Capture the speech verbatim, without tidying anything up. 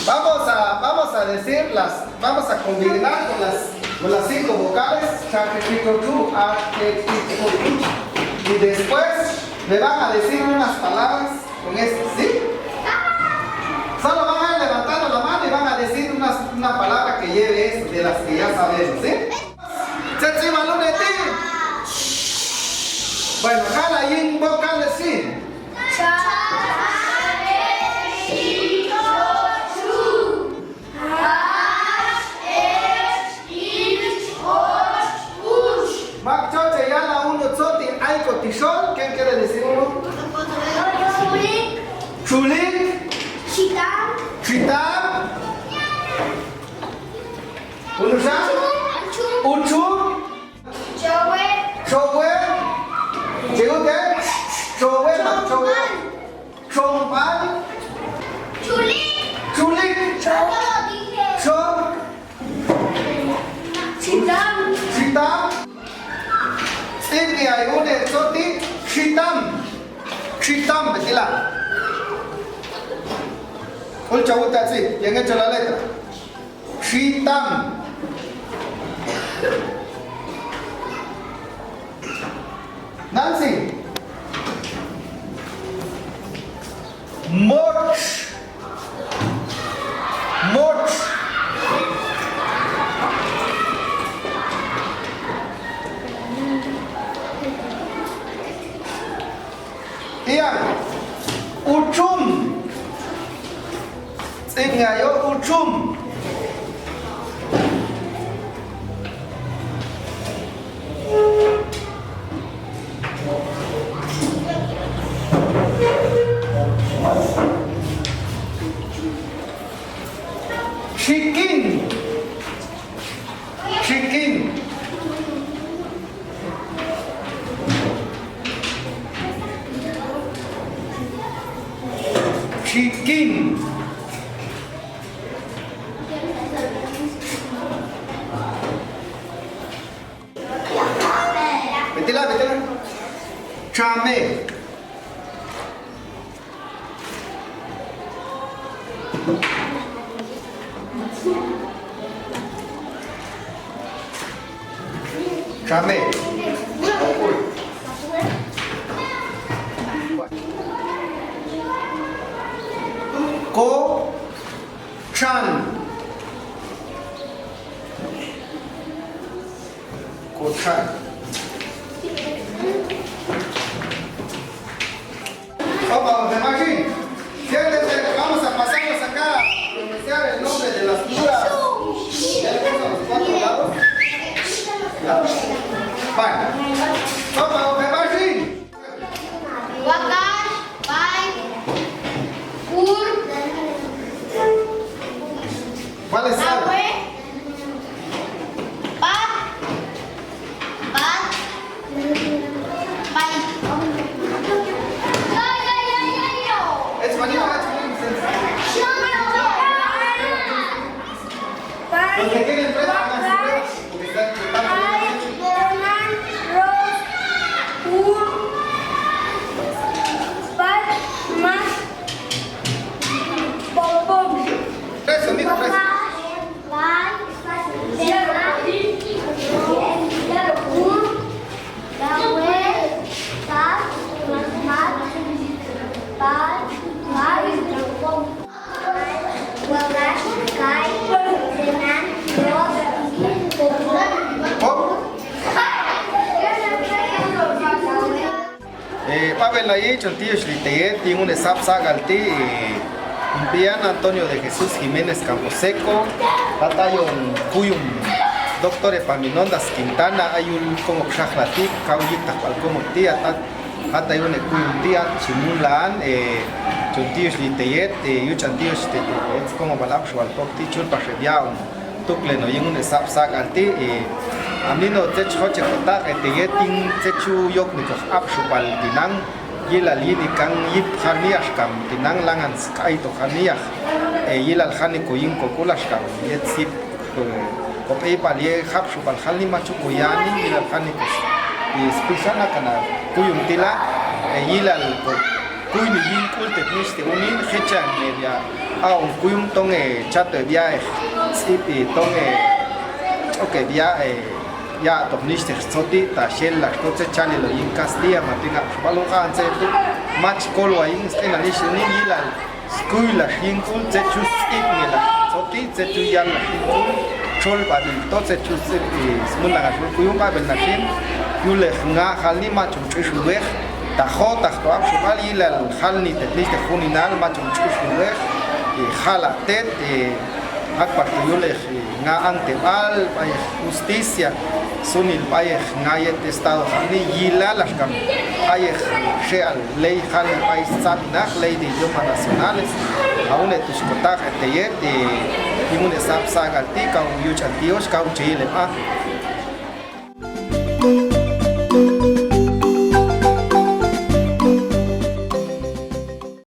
Vamos a, vamos a decir las, vamos a combinar con las, con las cinco vocales, cha, ke, chi, cho, chu, a, ke, chi, cho, chu. Y después me van a decir unas palabras con esto, ¿sí? Solo van a ir levantando la mano y van a decir unas, una palabra que lleve eso, de las que ya sabemos, ¿sí? Tse tsi ma lun ne ti. Bueno, jala yin vocales, sí. Cha, che, chi, cho, chu. Ach, ech, ich, och, uch. Mak choche yala uno tzohtin ay ko tixol, ¿qué quiere decir uno? Chulik. Chulik. Chitam. Chitam. Uno sa? Uchum. Uchum. Chowe. Chowe. Chiute. Chowe, ma, chowe. Chombal. Chulik. Chulik. Cho. Chitam. Chitam. Ini ay une tzohtin. Chitam. Chitam, betul lah. Ul cawuta tsi, yang hecho la letra. Chitam. Nansi. Moch. Moch. Iya. Uchum. Tsingayo uchum. Chikin. Chikin. Chikin. Betila, betila. Chame. Chame. Ko chan. Ko chan. Opa, opa, Martín, siéntense, vamos a pasarnos acá a pronunciar el nombre de las pluras. Ya le puso a los cuatro lados. Ya. Vale. Opa, opa, Martín. Wakax, pai, ur. ¿Cuáles son? Awe, pat, pat, pai. Yo, yo, yo, yo, yo. It's funny, it's funny. Los que tienen tres, hagan su tres. Ai, Ronan, Ros, Ur, Pat, Mas, Popom. Tres sonidos, tres. Pai, Ronan, Ur, Dawe, Pat, Mas, Pat, Pai, Popom. Eh, pabel lai, chontiyo xli teyet, yin une sab sagal ti, eh, Umpian Antonio de Jesús Jiménez Camposeco, tata yon kuyum Doctor Epaminondas Quintana, ayul kongok xajla ti, kau yik tak bal kongok ti, atat Hata yu ne kuyum ti at chimun laan, eh, chon tiyo xli teyet, eh, yu chan tiyo xli teyet, eh, kong bal apxu bal pok ti chul paxe biaun. Tukle no yin une sab sagal ti, eh, amino tech hoche kotak, eh, teyet yin tech yu yok ni koh apxu bal tinang, yilal yin ikan yip janiax kam tinang langan skai to janiax, eh, yilal jani ko yin ko kulax kam yet sip. Ko, ko pei bal ye hapxu bal jal ni machu ko yani, yilal jani ko. Di spisa na kana kuyum tila, e, yilal ko. Kuy ni yin kul tet ni este unin, hecha media, Aun kuyung tong e chato e biaej, tz'ib i tong e, ok biaej, ya to nixtej tzoti ta xel la to tze chale lo yin kastilla ma tinga' xbalo ka'an tze tu mach kolwa yin st'ena nixtej ni yilal skuy la yin kul tze chu tz'ib ni la tzoti tze chu yal la yin kul. Cholbadil to tze chu tz'ib i smulan axul kuyung ba'bel naxin yulej nga' jal ni mach un ch'uxul wej. Tajo taj to apxubal yilal jal ni tetnixtej juninal mach un ch'uxul wej. I jal a tet i akpar to yulej i nga' antebal b'ayej justicia. Sunil b'ayej nga' yet estado jal ni yilal axka b'ayej xe'al ley jal ni país tzabinaj ley de idioma nacionales. Aun e tu xkotaq e teyet i imun e sab sagal ti kau yuch'an ti ox kau cheyilem a.